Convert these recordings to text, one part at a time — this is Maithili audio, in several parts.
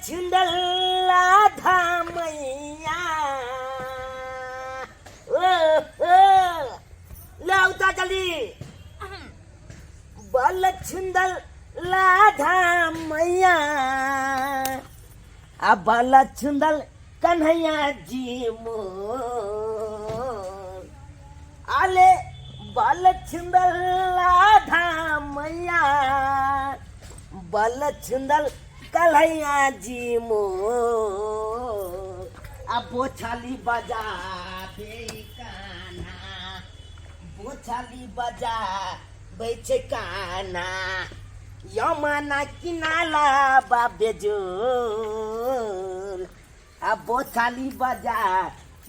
छुंदल राधा मैया ओ ओ ले उता जल्दी बल छुंदल राधा मैया आ बल छुंदल कन्हैया जी मोर आले बल छुंदल राधा मैया बल छुंदल कन्हैया जी मोर आ बोछाली बजा बे कान्हा बोछाली बजा बैठे कान्हा यमना किनाला बाबे जोर आ बोछाली बजा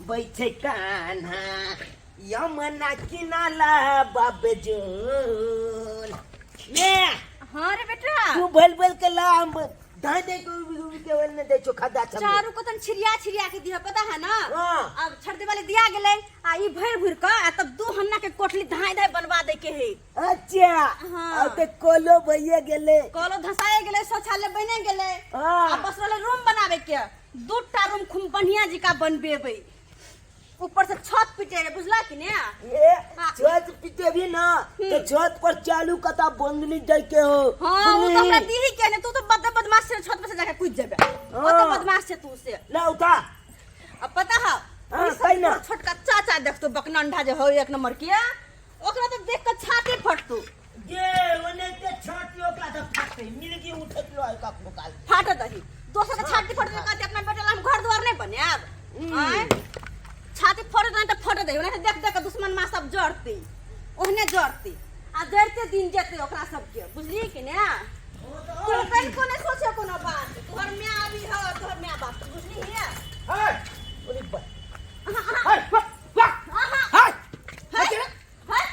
बैठे कान्हा यमुना किनाला बाबे जोर ने हाँ रे बेटा तू बोल बोल के ला हम धान दे के के बोल ने दे चोखा दा छम चारू को तन छिरिया छिरिया के दिह पता है ना हाँ। अब छड़ देवाले दिया गेलै आ ई भरि भरि के आ तब दू हन्ना के कोठली धाय धाय बनवा दे के है अच्छा हाँ। अब ते कोलो भइए गेले कलो धसाए गेलै शौचालय बने गेलै हाँ। आ बस रहलै रूम बनावे के दूटा रूम खूब बढ़िया जी का बनबेबै ऊपर से छत पिटे रे बुझला कि ने ए हाँ। छत पीटे भी ना तो छत पर चालू कता बंदली जाय के हो हाँ वो तो बुझली? हमरा दीही के ने तू तो बद बदमाश से छत पर से जाके कूद जेबे वो तो हाँ। बदमाश छै तू से ला उठा अब पता है हाँ, ई सब कही ना। तोर छोटका चाचा देखतो बकनंढा जे हो एक नंबर के ओकरा तो देख के छाती फटतो जे ओने के छाती ओकरा तो फाटते मिल गई उठत लो का काल फाट दही दोसर के छाती फटतो कहते अपना बेटा ला हम घर द्वार नहीं बनायब आँय? छाती फटत नहीं तो फट दही ओने देख देख के दुश्मन माँ सब जड़ती ओहने जड़ती आ जड़ते दिन जेते ओकरा सबके बुझलिए कि ने तू कहीं को नहीं सोचे कोनो बात तोहर माय अभी हो तोहर माय बाप बुझली है हाय ओरे बा हाय वाह हाय हाय हाय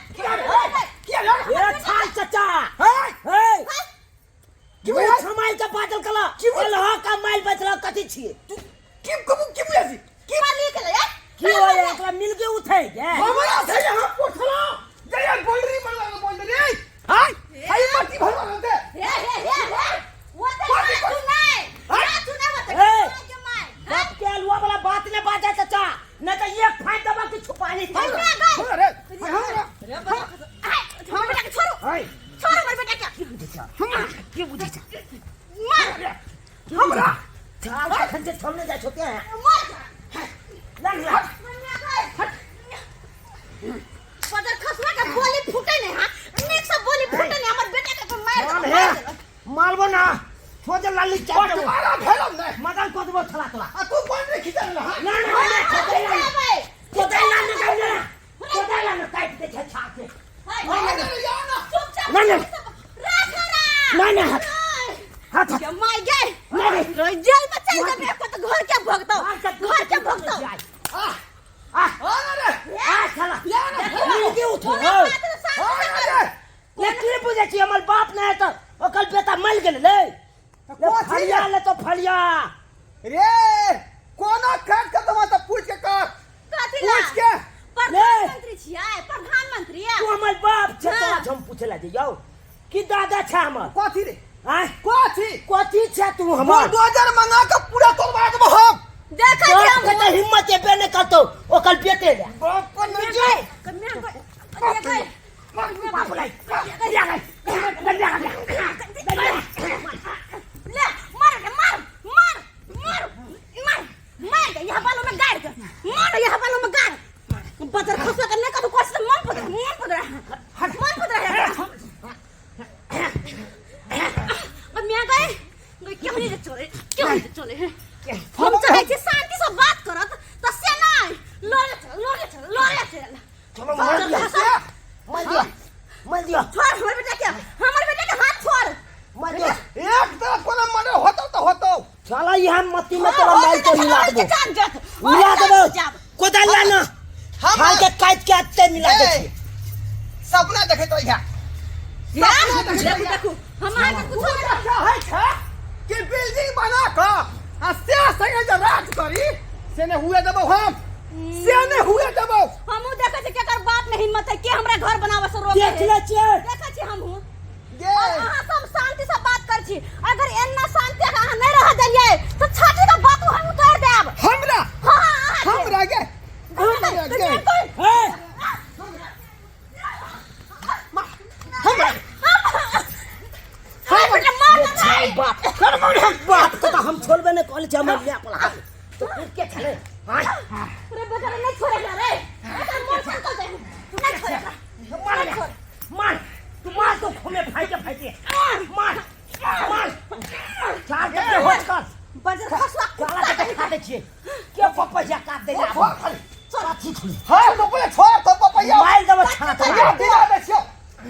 ए छाल चाचा हाय हे की मुँह भेलै? छमाइल के बाजल कला की भेलै? लहा का माइल बचल कथी छिए तू की कबू की बुझै की मालिए के ले की होय एकरा मिल के उठै गे हमरा से यहाँ पोछला जया बोलरी बनवा बोल रे हाय हाय माटी भरवा दे हे हे हे हे वो तो कथी ना सुनाए हाय? ना सुनाए वो तो ए! के माय बाप के अलुआ वाला बात ने बाजा चाचा न तो एक फाइन दबा के छुपा नहीं हाय था गए अरे हाँ रे हाय हमर बेटा के छोड़ो हाय छोड़ो हमर बेटा के की बुझै छ की बुझै छ मार हमरा छाल कखन से छोड़ने जाइ छोते हैं मार लग लग बदर खसुआ के बोली फूटे नहीं हां नेक से बोली फूटे नहीं हमर बेटा के तो मार माल दे है मालबो ना छोड़ लाली चाट देबो पटवारा भेलम ने मदन को देबो छला तोरा आ तू बोल रे खिचल हां ना ना ना छोड़ लाली छोड़ लाली ना ना छोड़ लाली काट दे छे छाल से चुपचाप ना, ना। राख ना ना हाथ हाथ के मार गए नहीं। रोज जेल में चल जबे को तो घर के भोगतो मार के घर के भोगतो आ आ आ रे आ छला या ना मिल के उठो तोरा बात तो शांति से आ कर। रे ले की बुझै छी हमर बाप नहीं है तो ओकर बेटा मर गेल ले ले कथी फलिया ले तो फलिया रे कोनो काट के तो मत पूछ के कर कथी ला पूछ के प्रधानमंत्री छियै प्रधानमंत्री तू हमर बाप छे हाँ। तोरा हम पूछे ला जइयौ कि दादा छे हमर कथी रे आय कथी कथी छे तू हमर बुलडोजर मंगा के पूरा तोड़वा देबो हम देखै बाप छियै के तो हिम्मत एबे नहीं करतो ओकर बेटे ले बाप पर नहीं जो कन्या को देखै बाप लाई ले ले ले ले मार रे मार मार मार मार मार दे यहाँ बालों में गाड़ दे मार यहाँ बालों में गाड़ बदर खसुआ करने का तो कोशिश मन पकड़ मन पकड़ मन पकड़ है अब मियां गए गए क्यों नहीं चले क्यों नहीं चले हैं हम चाहे छी शांति से बात करत त से नहीं लड़े चल लड़े चल लड़े चल चलो मार दिया मार दिया मार दिया छोड़ हमर बेटा के हमर बेटा के हाथ छोड़ मार दिया एक तरफ कोनो मर्डर होतो तो होतो चला यहाँ मत्ती में तोरा मार के मिला देबो जान जात मिला देबो कोदाल ला ना हम हाल के काट के आते मिला दे ए, सपना देखैत रहिया देखू देखू हम अहाँ के कुछो तू चाहै छै कि बिल्डिंग बना कऽ आ से संगे जे राज करी से नहि हुए देबौ हम से नहि हुए देबौ हमहू देखै छी केकर बाप में हिम्मत है के हमरा घर बनावे से रोके देख ले छियै देखै छी हमहू गे और अहाँ सब शांति से बात कर छी अगर एना शांति अहाँ नहीं रह देलियै बाप के तो हम छोड़बे नहीं कहले छी हमर लिया पला तो फिर के छले हाय रे बेटा रे नहीं छोड़े रे एकर मोर संकल दे नहीं छोड़े मार ले मार तू मार तो घूमे फाइटे फाइटे मार मार चार के होच कर बजर खसुआ काला के खा दे छिए के पपैया काट दे छोड़ खाली चल अथी छुली हाँ तो पहिले छोड़ तो पपैया मार देबो छात पपैया दिला दे छियो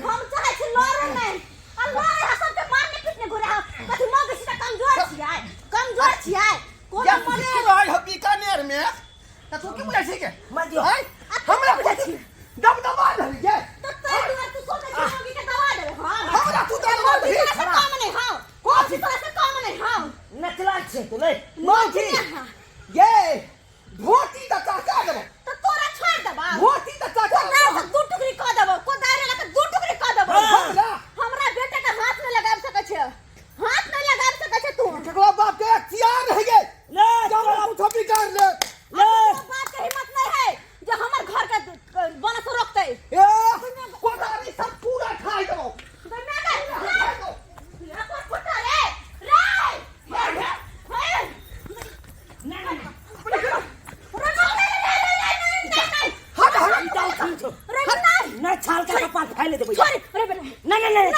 हम चाहे छी लड़े नहीं आ लड़े हा सबके मारने पीटने घुरे हा कथी मौगी छी त कमजोर छियै कमजोर छियै कोनो या मने की रहल हो बीकानेर में त तू की बुझै छी के मार दियो हैं हमरा कुछ दबदबा धरी के त तै दुआरे तू सोचै छी मौगी के दबा देबै हम हमरा तू दबा मौगी दही तोरा से कम नहीं हौ मौगी तोरा से कम नहीं हौ नचला छे तू ले मौगी ये धोती त चाचा देबो त तोरा छोड़ देबा धोती त चाचा कोदार से दू टुकड़ी कऽ देबो कोदारे लऽ के दू टुकड़ी कऽ देबो हमरा हमरा बेटा के हाथ नहीं लगाब सकै छै हाथ नहीं लगाब सकै छै तू केकरो बाप के अख्तियार रह गेल ले जब कुछ बिगाड़ ले ले तोरा बाप के हिम्मत नहीं है जो हमर घर के बनस रोकतै ए कोदारी सब पूरा खाई देबो हट हट ई दाल खान छो ना छाल के कपार फैले देबो ना ना ना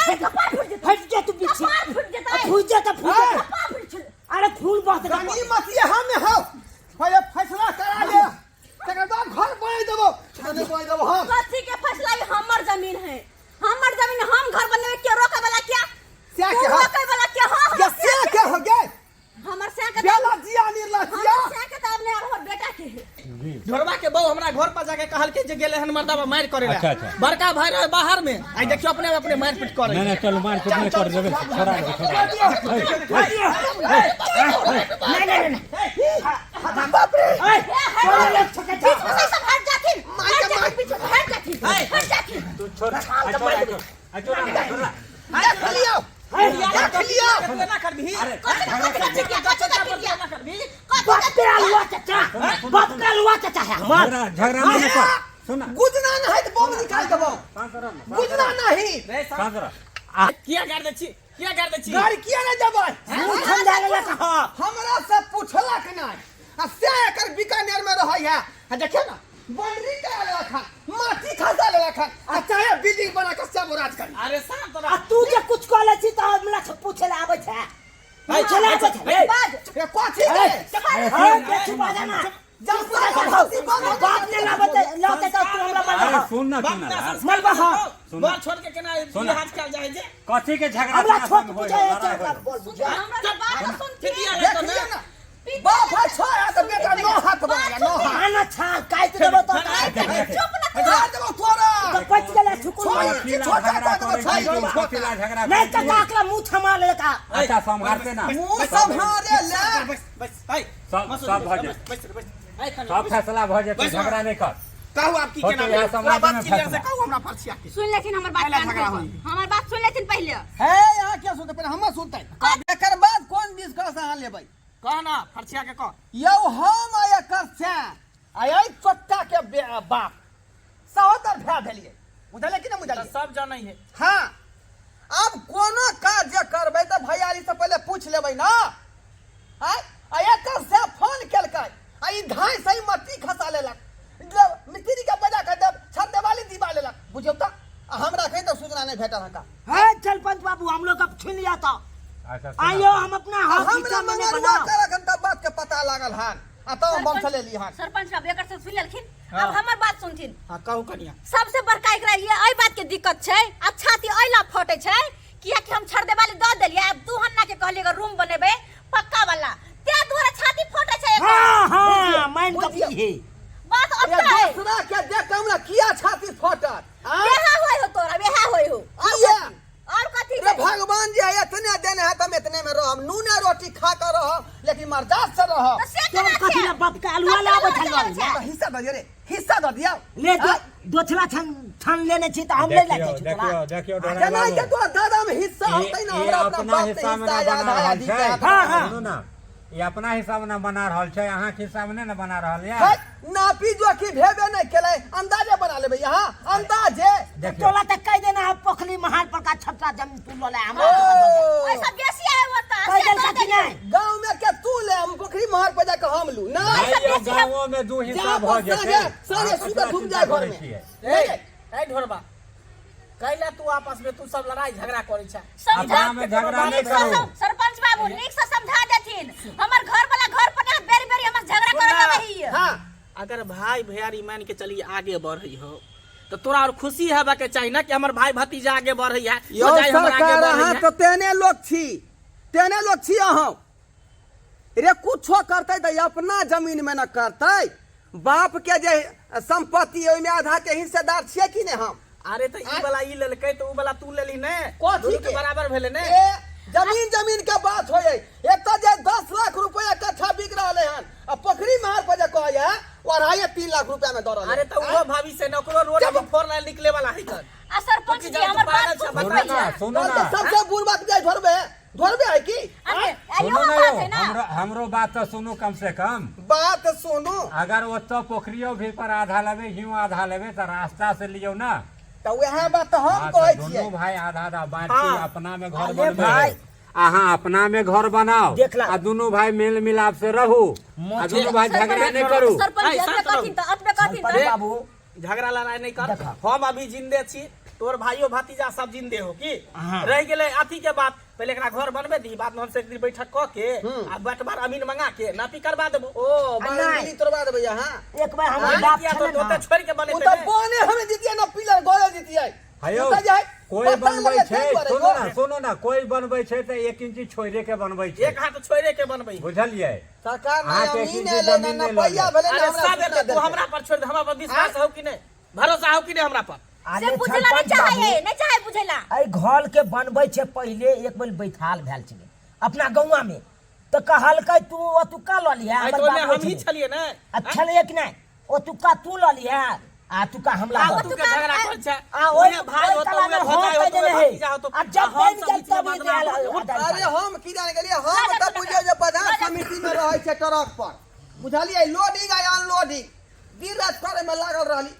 फट जा तू पीछे फूट जा त फूट जा अरे खून बहत गनी मत ये हम हो पहिले फैसला करा ले तकर बाद घर बना देबो नहीं बना देबो हम कथी के फैसला ई हमर जमीन है हमर जमीन हम घर बनेबे के रोके वाला क्या से तू के हो रोके वाला क्या हाँ ये से के हो गए हमर से के बेला जिया निर्ला जिया हमर से के तब ने हमर बेटा के है ढोरबा के बहू हमरा घर पर जाके कहल के जे गेले हन मर्दाबा मार करे अच्छा, अच्छा। बड़का भाई रहे बाहर में आई देखियो अपने अपने मार पीट करे नहीं नहीं चलो मार पीट नहीं कर देबे छोड़ा दे छोड़ा दे। नहीं नहीं नहीं बाप रे ए छोड़ ले छोटे बीच में से सब हट जाथिन हट जाथिन पीछे से हट जाथिन हट जाथिन तू छोड़ आ छोड़ आ छोड़ आ छोड़ आ छोड़ देख लियो देख लियो ना करबी अरे कथी कथी कथी के कथी कथी के कथी बाप के अलुआ चाचा बाप के अलुआ चाचा है हमार झगड़ा झगड़ा नहीं कर सुन गुजना नहीं तो बम निकाल देबो शांत रह ना, गुजना नहीं शांत रह आ किया कर दे छी किया कर दे छी गाड़ी किया नहीं देबै मुंह समझा लेला कहा हमरा से पूछलक नहीं आ से एकर बीकानेर में रहै है आ देखियो ना बाउंड्री करा लेलक हन माटी खसा लेलक हन आ चाहे बिल्डिंग बना के सब राज करी अरे शांत आ रह तू जे कुछ कहले छी त हमरा से पूछे ले आबै छै पूछे ले आबै छै ए, बाज ये कथी के ए, के छुपा देना जब सारा हंसी बंद हो बाप ने लाबते लाते त तू हमरा अरे मलबा सुन ना सुन ना यार। मलबा हाँ सुन बाल छोड़ के केना सुन। लिहाज कयल जाइ जे कथी के झगड़ा हमरा तोरा छोट संग होय पूछे है, चार लड़ाई होय बार है? बोल बुझा हमरा से बात तो सुनथिन फिर दिया देख लियो ना बाप है छह हाथ बेटा नौ हाथ बनेगा नौ हाथ खाना छाल काट देबो तो चुप ना गाड़ देबो तोरा तो पच गेला सुकुन छोड़। कथी ला छोटा झगड़ा कर देबो, करै छाई छी देबो, कथी ला झगड़ा नहीं करै छी? चाचा एकरा मुंह थमा ले का अच्छा सम्हारते ना मुंह सम्हारे ले बस बस हाय सब सब भऽ जेतै बस बस हाय सब फैसला भऽ जेतै झगड़ा नहि कर कहू आप की होतै केना यहाँ भेल? पूरा समाज बात में क्लियर से फैसला। कहू हमरा परछिया के सुन लेथिन हमर बात पहला कान झगड़ा खोल होई। कऽ। हमर बात सुन लेथिन पहिले हे यहाँ क्या सुनते पहले हम सुनते एकर बाद कोन निष्कर्ष अहाँ लेबै कह ना फरछिया के कह यौ हम आ एकर से आ एहि चोट्टा के बाप सहोदर भए भेलियै बुझलियै कि नहि तऽ बुझलियै सब जानै है हाँ आब कोनो काज जे करबै तऽ भैयारी से पहिले पूछि लेबै ने आय आ एकर से फोन केलकै आ ई धाय सही मट्टी खसा लेलक मिस्त्री के बजा के देव छत देवाली दिवा लेलक बुझियौ तऽ आ हमरा एखन तक सूचना नहि भेटल हन है चल पंच बाबू हम लोग अब छीन लिया था अच्छा सुना। आइयो हम अपना हाथ हमरा नीचा में नहीं मंगरुआ बनाओ करक हन तब बात के पता लागल हन आ तब हम बम चलेली हन सरपंच बाबू एकर से सुन लेलखिन अब हमर बात सुनथिन हाँ कहू कनिया सबसे बड़का एकरा ये एहि बात के दिक्कत छै आ छाती एहि ला फटे छै कियाकि हम छड़ देवाली दऽ देलियै आब दू हन्ना के कहलियै अगर रूम बनेबै पक्का वाला ते दुआरे छाती फटे छै एकर। हाँ हाँ मान बुझियौ। कभी है बात अरे ओतै है दोसरा के देख के हमरा किया छाती फटत आँय? वेहा होय हो तोरा वेहा होय हो और किया? कथी और कथी अरे छै? भगवान जी इतने देने है तम इतने में रहब नूने रोटी खा कर रहब लेकिन मर्दात से रहब तऽ से तो केना कथी छै? ला बाप के आलुआ लाबै कथी छल ला छै? तो हिस्सा दऽ दियौ रे हिस्सा दऽ दियौ ले दो दोछला छन छन लेने छी तऽ हम ले देखियौ ले छी देखियौ देखियौ ढोरा जेना बाबू। के तोरा दादा में हिस्सा ई होतै ना ई हमरा अपना अपना बाप के हिस्सा में हिस्सा ना याद बना आया रहल दी छै के हाँ, हाँ। सुनू ना ई अपना हिसाब ने बना रहल छै, अहाँके हिसाब ने ने बना रहल यऽ। है, नापी जोखी भेबे नहि केलै, अंदाजे बना लेबै यहाँ अंदाजे। देखियौ तोला तऽ कहि देना है पोखरी महार पर का छपरा जमीन तू लऽ ले हमरा ओ, पैसा बेसी आए होता कहि देलका कि नहि? गाँव में के तू ले, हम पोखरी महार पर जाके हम लू ना। भाई सब यौ, बेसी है। गाँवो में दू हिस्सा जहाँ भऽ पर जेतै। साँझे साँझे अहाँ सुबह ककरा घूम चिन्ता जाए घर करै में। छियै? ए ए ढोरबा, कैला तू आपस में तू सब लड़ाई झगड़ा करै छै? समझा अपना में झगड़ा नहीं नीक से करू। सरपंच बाबू नीक से समझा देथिन। हमर घर वाला घर पर ना बेरी बेरी हमर झगड़ा करे सुनना। रही। हाँ। अगर भाई भैयारी मान के चली आगे बढ़ी हो तो तोरा और खुशी हेबा के चाही ना कि हमर भाई भतीजा आगे बढ़ी है। यौ भौजाई हमर आगे सरकार, बढ़ी अहाँ है। तऽ तेहने लोक छी, तेहने लोक छी अहाँ रे। कुछो करतै तऽ अपना जमीन में न करतै। बाप के जे संपत्ति ओहिमे आधा के हिस्सेदार छियै कि नहि हम? अरे तऽ ई वाला ई लेलकै तऽ ऊ वाला तू लेली ने, कथी दुनू के के? बराबर भेलै ने। ए जमीन जमीन के बात होय, एतऽ जे 10 लाख रुपया कट्ठा बिक रहलै हन आ पोखरी महार पर जे कहैया ओ 2.5-3 लाख रुपया में दऽ रहलै। अरे तऽ उहो भाभी से ने ओकरो रोड जब- अभी फोर लाइन निकले वाला है कन। आ सरपंच जी हमर बात सुनू सुनू सुनबै ना, छै। सुनू तहन ना। तऽ सबसे बुढ़बा के जाय धरबे धरबे है की? अरे सुनू इहो ना बात यौ, है ना। हमरो हमरो बात तऽ सुनू कम से कम। बात सुनू। अगर ओतऽ पोखरियो भी पर आधा लेबै, हियों आधा लेबै तऽ रास्ता से लियौ ना। तऽ वएह बात तऽ हम हाँ, तऽ कहै दुनू छियै। भाई आधा आधा बाँटि के हाँ। अपना में घर अरे बनबै भाई। है। अहाँ अपना में घर बनाओ देख ला। आ दुनू भाई मेल मिलाप से रहू आ दुनू भाई झगड़ा नहीं करू। सरपंच जी ऐ, अतबे शांत रहू। कहथिन तऽ अतबे कहथिन सरपंच तऽ बाबू झगड़ा लड़ाई नहीं कर। देखा। हम अभी जिंदे छी, तोर भाइयो भतीजा सब जिंदे हो की हाँ। रह गेलै अथी के बात। पहले एकरा घर बनबे दी, बाद में हमसे एक दिन बैठक क के आ बटवार अमीन मंगा के नापी करवा देबो। ओ आ, बाउंड्री नहि। तोड़वा देबै अहाँ। एक बार हमर हाँ, बाप किया तो छलै ना ओते छोड़ के ओ बनेतै तऽ ने। बने हमे जीतियै ना पिलर गड़े जीतियै। हयौ, ओ तऽ जे है, कोई पत्थर बनबै लगे छै, ताहि दुआरे सुनो यौ। ना, सुनो ना, कोई बनबै छै तऽ 1 इंची छोड़े के बनबै छै। एक हाथ छोड़े के बनबै। बुझलियै? सरकार ने अहाँके एक अमीन इंची एलै जमीन ना नहि लऽ नपैया लेब। भेलै ना अरे हमरा सब सूचना एते तू देलकै। हमरा पर छोड़ दे, हमरा पर विश्वास हो कि नहीं, भरोसा हो कि नहीं हमरा पर? से अरे बुझला नहीं सरपंच चाहे, बाबू नहीं चाहे बुझला। एहि घर के बनबै छै पहिले एक बेर बैठाल भेल छलै अपना गौआ में तऽ कहलकै तू ओतुका लऽ लिहे। आइ हमर तऽ ओहिमे बाप हमही छलै। छलियै ने। आ छलै कि नहि? ओतुका तू लऽ लिहे आ तुका हमला आ दऽ तू के झगड़ा कर छै। आ ओहि ओहे भाई ओहि होतो, कला ओहे में भौजाई हम होतो, कहि ओहे देने है। भतीजा होतो। आ जब आ हम बनि सब गेल बीच में तब ई बदनाम आयल होतो। आयल। अरे हम की जाने गेलियै, हम तऽ बुझियौ जे बाजार समिति में रहै छै ट्रक पर, बुझलियै, लोडिंग आ अनलोडिंग दिन राति करे में लागल रहली,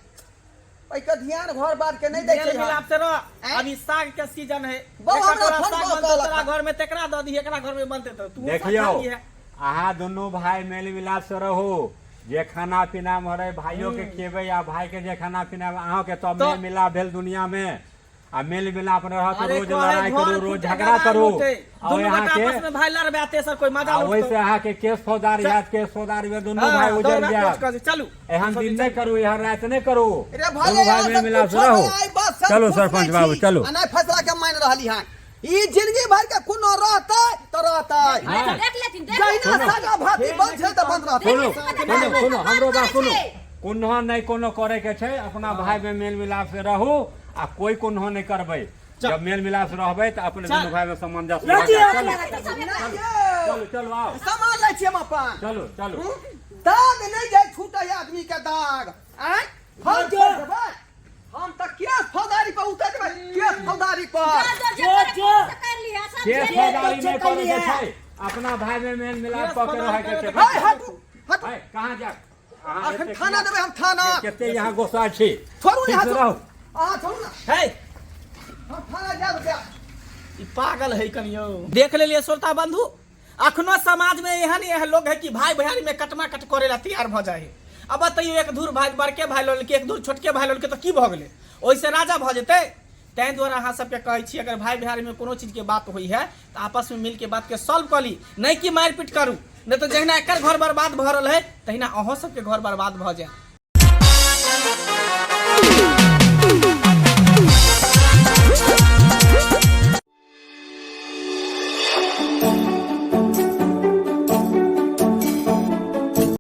ओहिके ध्यान घर बार के नहि दै मेल छै। मिलाप से रह। आँय? अभी साग के सीजन है। बौ, एक हमरा कटोरा फोन साग कऽ बनतौ कहलक। तोरा घर में तेकरा दऽ दीही, एकरा घर में बनतै तऽ तू देखियौ, खा लीहे। अहाँ दुनू भाई मेल मिलाप से रहू। जे खाना पीना में रहै भाइयों के खेबै आ भाई के जे खाना पीना में अहों के, तब मेल मिलाप भेल दुनिया में। आ मेल मिलाप न रहत अरे रोज कहै लड़ाई घर करू, रोज फूटे झगड़ा गवार करू। लूटे। आ दुनू अहाँ गोटा के आपस में भाई लड़बे आ तेसर कोई मजा आ ओहि लुटतौ। से अहाँ के केस फौजदारी हैत, केस फौजदारी में दुनू हाँ, भाई उजड़ दौड़ा जायत। कोच कऽ, चलू। एहन दिन नहि करू, एहन राति नहि करू। रे भाई, दुनू भाई मेल मिलाप से रहू। चलू सरपंच बाबू, चलू। आ नहि फैसला के मान रहली हन, ई जिंदगी भर के कोनो रहतै तऽ रहतै। हाँ। देख लेथिन, देख जहिना लेथिन। सागा भाती बंद छै तऽ बंद रहतै। सुनू सुनू सुनू, हमरो बात सुनू। कोनो नहि कोनो करे के छै, अपना भाई में मेल मिलाप से रहू आ कोई कोनो नहि करबै। जब मेल मिलाप से रहबै तऽ अपने दुनू भाई में सामंजस्य भऽ जायत। चलू चलू चलू आउ। सामान लै छियै हम अपन। चलू चलू। दाग नहि जाइ छूटै आदमी के दाग। आँय, हम छोड़ि देबै? हम तऽ केस फौजदारी पर उतर जेबै, केस फौजदारी पर। जो, जो, जो, करे जो। से कर लिहे, सब केस झेल। फौजदारी नहि चेक कर करे के लिहे। छै, अपना भाई में मेल मिलाप केस कऽ के रहै के फौजदारी छै। हाय, हटू हटू। हाय, कहाँ जायब अहाँ? अखन एते थाना किया- देबै हम थाना। कते यहाँ गोस्सा छी? छोड़ू ने ठीक से हाथ। रहू। अहाँ छोड़ू ने। हे, हम थाना जायब जायब। ई पागल है कनियो। देख लेलिए श्रोता बंधु, अखनो समाज में एहन एहन लोग है कि भाई भैयारी में कटमा कट करे ला तैयार भ जाए। अब बतैयो, एक धूर भाई बड़के भाई ललके, एक धूर छोटके भाई ललके, तऽ की भऽ गेलै? ओहिसे राजा भऽ जेतै? ताहि दुआरे अहाँ सबके कहै छी, अगर भाई भैयारी में कोनो चीजके बात होइ है तऽ आपस में मिलके बातके सॉल्व कऽ ली, नहि कि मारि पीट करू। नहि तऽ जहिना एकर घर बर्बाद भऽ रहल है तहिना अहूँ सबके घर बर्बाद भऽ जायत।